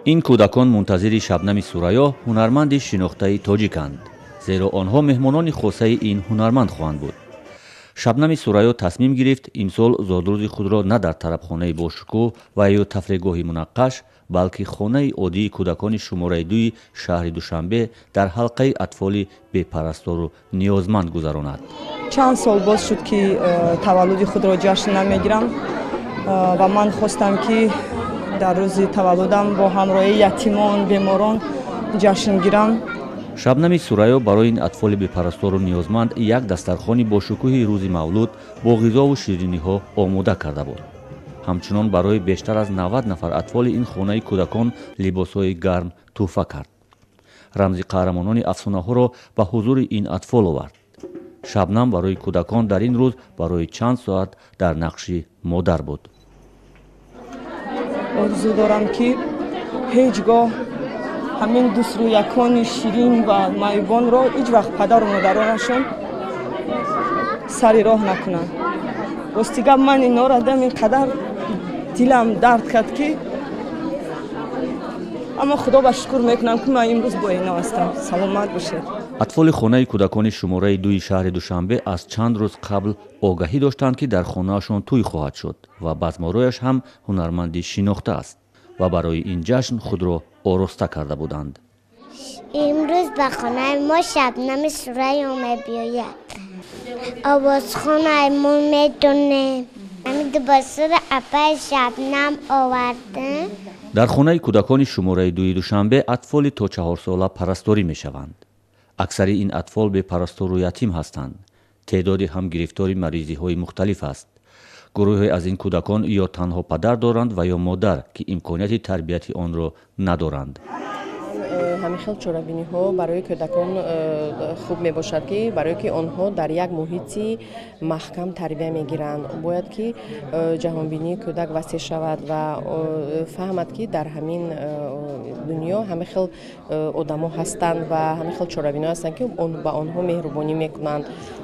Ин кӯдакон мунтазири Шабнами Сурайё, ҳунарманди шинохтаи тоҷиканд, зеро онҳо меҳмонони хосаи ин ҳунарманд хоҳанд буд. Шабнами Сурайё тасмим гирифт, имсол зодрӯзи худро на дар тарабхонаи бошукӯҳ ва ё тафреҳгоҳи мунаққаш, балки хонаи оддии кӯдакони шумораи 2-и шаҳри Душанбе, дар ҳалқаи атфоли бепарастору ниёзманд гузаронад. Чанд сол боз шуд, ки таваллуди худро ҷашн намегирам ва ман хостам, ки дар рӯзи таваллудам бо ҳамроҳии ятимон, беморон ҷашн гирам. Шабнами Сурайё барои ин атфоли бепарастору ниёзманд як дастархони бошукӯҳи рӯзи мавлуд бо ғизову шириниҳо омода карда буд. Ҳамчунон барои бештар аз 90 нафар атфоли ин хонаи кӯдакон либосҳои гарм тӯҳфа кард, рамзи қаҳрамонони афсонаҳоро ба ҳузури ин атфол овард. Шабнам барои кӯдакон дар ин рӯз барои чанд соат дар нақши модар буд. Орзу дорам, ки ҳеҷ гоҳ ҳамин дӯстрӯякони ширин ва маъюбонро ҳеҷ вақт падару модаронашон сари роҳ накунанд. Рости гап, ман инҳоро дидам, ин қадар дилам дард кард, ки аммо Худо ба шукр мекунам, ки ман имрӯз бо ино ҳастам. Саломат бошед. Атфоли хонаи кӯдакони шумораи 2-и шаҳри Душанбе аз чанд рӯз қабл огаҳӣ доштанд, ки дар хонаашон тӯй хоҳад шуд ва базморояш ҳам ҳунарманди шинохта аст, ва барои ин ҷашн худро ороста карда буданд. Имрӯз ба хонаи мо Шабнами Сурайё мебиёяд. Овозхонаи мо медонем. Ҳамин либосро апаи Шабнам овардем. Дар хонаи кӯдакони шумораи 2-и Душанбе атфоли то 4сола парасторӣ мешаванд. Аксари ин атфол бепарастору ятим ҳастанд, теъдоде ҳам гирифтори маризиҳои мухталиф аст. Гурӯҳе аз ин кӯдакон ё танҳо падар доранд ва ё модар, ки имконияти тарбияти онро надоранд. Ҳамин хел чорабиниҳо барои кӯдакон хуб мебошад, ки барое ки онҳо дар як муҳити маҳкам тарбия мегиранд. Бояд ки ҷаҳонбинии кӯдак васеъ шавад ва фаҳмад, ки дар ҳамин дунё ҳамин хел одамо ҳастанд ва ҳамин хел чорабиниҳо ҳастанд, ки ба онҳо меҳрубонӣ мекунанд.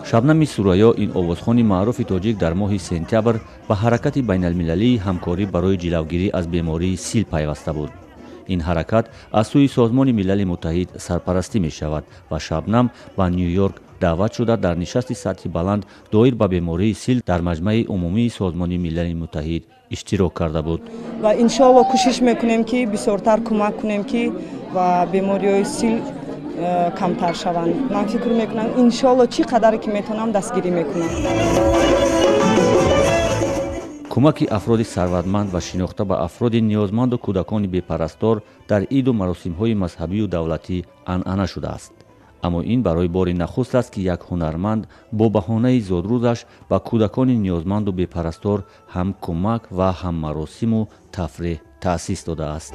Шабнами Сурайё, ин овозхони маъруфи тоҷик, дар моҳи сентябр ба ҳаракати байналмилалии ҳамкорӣ барои ҷилавгирӣ аз бемории сил пайваста буд. Ин ҳаракат аз сӯи Созмони Милали Муттаҳид сарпарастӣ мешавад ва Шабнам ба Ню Йорк даъват шуда, дар нишасти сатҳи баланд доир ба бемории сил дар Маҷмаи Умумии Созмони Милали Муттаҳид иштирок карда буд. Ва иншоалло кӯшиш мекунем, ки бисёртар кӯмак кунем, ки ва бемориҳои сил камтар шаванд. Ман фикр мекунам, иншоалло чӣ қадаре ки метавонам, дастгирӣ мекунам. Кӯмаки афроди сарватманд ва шинохта ба афроди ниёзманду кӯдакони бепарастор дар иду маросимҳои мазҳабию давлатӣ анъана шудааст, аммо ин барои бори нахуст аст, ки як ҳунарманд бо баҳонаи зодрӯзаш ба кӯдакони ниёзманду бепарастор ҳам кӯмак ва ҳам маросиму тафреҳ таъсис додааст.